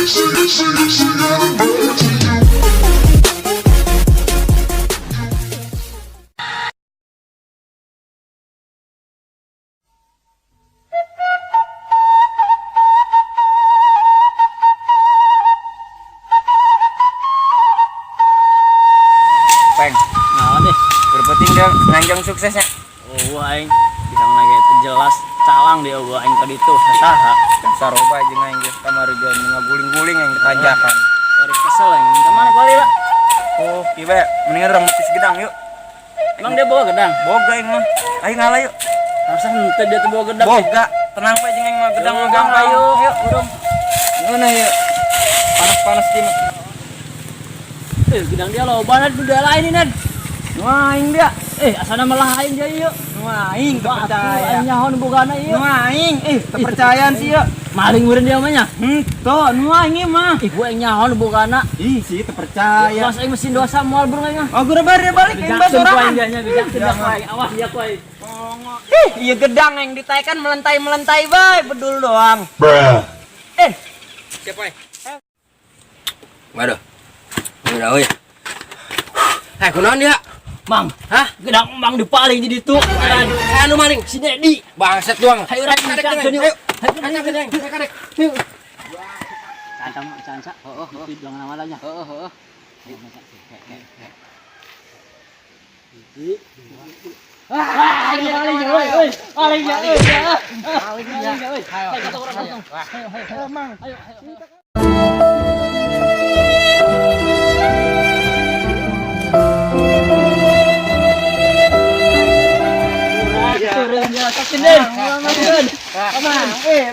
She got a bad to you. Peng, Nah, deh. Berpenting dia nganjang suksesnya. Oh, aing bisa lagi itu jelas calang dia gua aing tadi itu saha. Saroba jeung aing geus kamari jeung ngaguling-guling yang ditanjakan. Bari kesel aing. Kemana kuari lah? Oh, kieu bae, mendingan urang metis gedang yuk. Emang dia bawa gedang? Boga aing mah. Ayo ngalah yuk. Harusnya henteu dia tuh bawa gedang. Boga, tenang bae jeung aing mah gedang mah gampang. Ayo, Ayo, urung. Ngeunah yuk. Panas-panas di mah. Eh, gedang dia loba Nad, udah lain ini Nad. Nu aing dia. Eh, asana malah aing dia ieu. Nu aing Wah, terpercaya. aing nyaho nu bogana ieu. Nu aing, ih terpercayaan sih yuk. Maling meureun dia mah nya. Henteu, nu aing ieu mah. Ih, gua aing nyaho nu bogana. Ih, sih terpercaya. Mas aing mesin dosa moal burung aing mah. Oh, gua bari balik aing Bijakkeun bahas ku aing sorangan. dia nya, bijakkeun dia ku aing. Awas dia ku aing. Ih, iya gedang yang ditaikan melentai-melentai bae, bedul doang. Bruh. Eh, siapa eh? Waduh. Udah euy. Eh, kunaon dia? Mang, Hah? gedang mang dipaling di ditu. Eh, anu maling. Si Dedi. Bangsat doang. Hayu urang Kadek, bijakkeun yuk. ayo. Hayu Kadek, kadek, kadek. Canca mah canca. Heeh, heeh. Di bilang nama nya. Heeh, heeh. Hiji, dua. Ah, ini paling ya, woi, woi. Paling ya, euy. Paling ya, euy. Ayo, kata orang potong. Ayo, ayo, ayo. Ayo, ayo. Turun ya, sakin deh. Turun. Eh,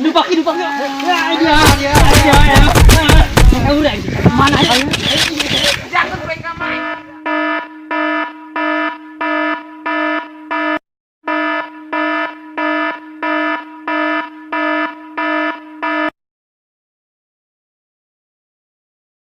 Dupak, dupak. Ya, dia, dia, dia, ya. Udah, mana ayo?